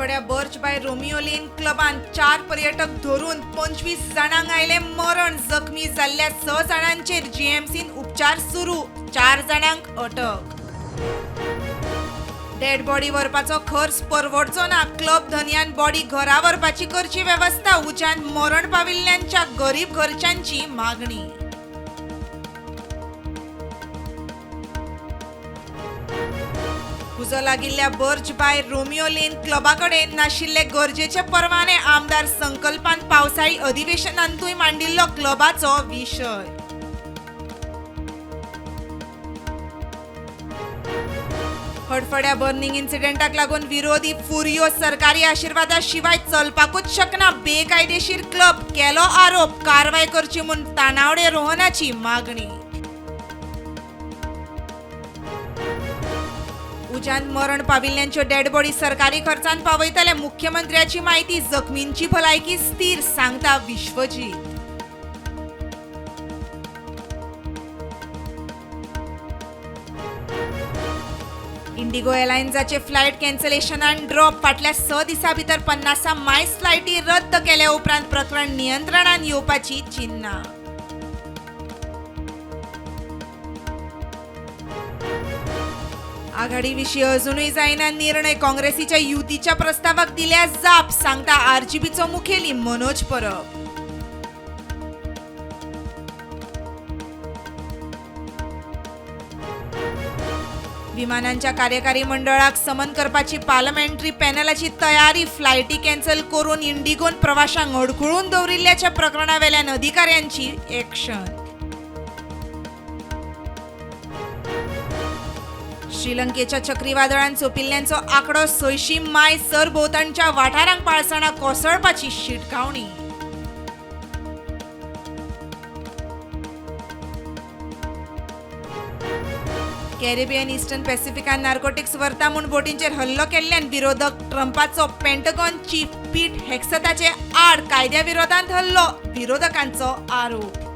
हडफड्या Birch by Romeo Lane क्लबान 4 पर्यटक धरून 25 जाणांक आयलें मरण. जखमी जाल्ल्या 6 जाणांचेर जीएमसीन उपचार सुरू, 4 जाणांक अटक. डेड बॉडी व्हरपाचो खर्च परवडचो ना, क्लब धनयान बॉडी घरा व्हरपाची करची वेवस्था. उज्यान मरण पाविल्ल्यांच्या गरीब घरच्यांची मागणी. उजो लागिल्ल्या बर्च बाय रोमियो लेन क्लबा कडेन नाशिल्ले गरजेचे परवाने. आमदार संकल्पान पावसाळी अधिवेशनांतूय मांडिल्लो क्लबाचो विशय. हडफड्या बर्निंग इन्सिडेंटाक लागून विरोधी फुरयो. सरकारी आशिर्वादा शिवाय चलपाकूच शकना बेकायदेशीर क्लब, केलो आरोप. कारवाय करची म्हूण तानावडे रोहनाची मागणी. उज्यान मरण पाविल्ल्यांच्यो डेड बॉडी सरकारी खर्चान पावयतले, मुख्यमंत्र्याची माहिती. जखमींची भलायकी स्थिर, सांगता विश्वजीत. इंडिगो एअरलायन्साचे फ्लायट कॅन्सलेशनान ड्रॉप. फाटल्या 6 दिसां भितर 50 मायल्स फ्लायटी रद्द केल्या उपरांत प्रकरण नियंत्रणात येवपाची चिन्हां. आघाडी विशीं अजुनूय जायना निर्णय. काँग्रेसीच्या युतीच्या प्रस्तावाक दिल्या जाप, सांगता आरजीपीचो मुखेली मनोज परब. विमानांच्या कार्यकारी मंडळाक समन करपाची पार्लमेंटरी पॅनलाची तयारी. फ्लायटी कॅन्सल करून इंडिगोन प्रवाशांक अडखळून दवरिल्ल्याच्या प्रकरणावेल्यान अधिकाऱ्यांची एक्शन. श्रीलंकेच्या चक्रीवादळान सोंपिल्ल्यांचो आंकडो 600 माय. सरभोंवतणच्या वाठारांक पाळसणां कोसळपाची शिटकावणी. कॅरेबियन इस्टर्न पॅसिफिकान नार्कोटिक्स व्हरता म्हूण बोटींचेर हल्लो केल्ल्यान विरोधक ट्रंपाचो पेंटागॉन चीफ पीट हेक्सताचे आड कायद्या विरोधांत हल्लो, विरोधकांचो आरोप.